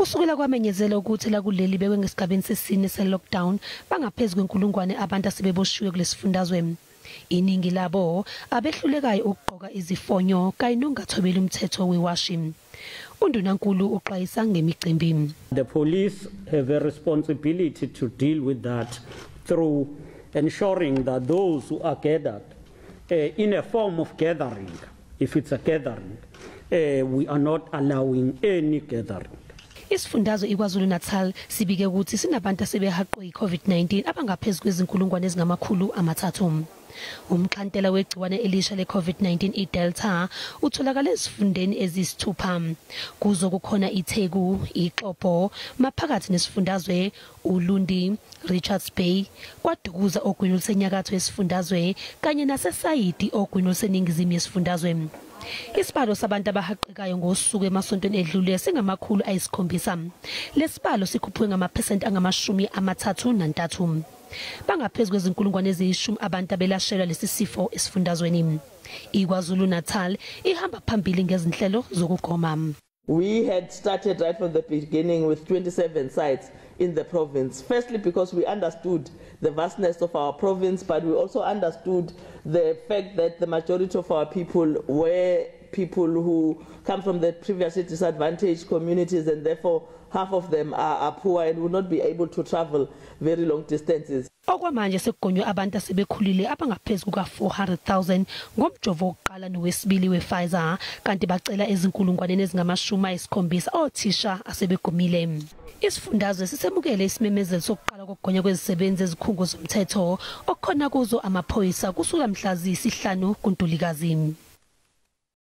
Kusukela kwamenyezelwa ukuthi lakuleli bekwe ngesigabeni sesine se-lockdown, bangaphezu kwenkulungwane abantu asebeboshiwe kulesifundazwe. Iningi labo abehlulekayo ukugqoka izifonyo kanye nokungathobeli umthetho wewashi. Undunankulu uxwayisa ngemicimbi. The police have a responsibility to deal with that through ensuring that those who are gathered in a form of gathering, if it's a gathering, we are not allowing any gathering. Isifundazwe iKwaZulu Natal sibike ukuthi sinabantu asebehaqwe yi-COVID-19 abangaphezu kwezinkulungwane ezingama-300. Umxhantela wegciwane elisha le-COVID-19 iDelta utholakala ezifundeni eziyisithupha. Kuzo kukhona iTheku, Ixopo, maphakathi nesifundazwe, Ulundi, Richards Bay, KwaDukuza ogwini olusenyakatho yesifundazwe kanye naseSayidi ogwini oluseningizimu yesifundazwe. Isibalo sabantu abahaqekayo ngosuku emasontweni edlule singama-700. Lesibalo sikhuphuke ngamaphesenti angama-33. Bangaphezu kwezinkulungwane eziyishumi abantu abelashelwa lesi sifo esifundazweni. IKwaZulu Natal ihamba phambili ngezinhlelo zokugoma. We had started right from the beginning with 27 sites in the province. Firstly, because we understood the vastness of our province, but we also understood the fact that the majority of our people were people who come from the previously disadvantaged communities, and therefore half of them are poor and will not be able to travel very long distances. Okwamanje sekugonywe abantu asebekhulile abangaphezu kuka-400,000 ngomjovo wokuqala nowesibili we-Pfizer, kanti bacela ezinkulungwaneni ezingama-70 othisha asebegomile. Isifundazwe sisemukele isimemezelo sokuqala kokugonya kwezisebenzi ezikhungo zomthetho okukhona kuzo amaphoyisa kusuka mhla ziyisihlanu kuNtulikazi.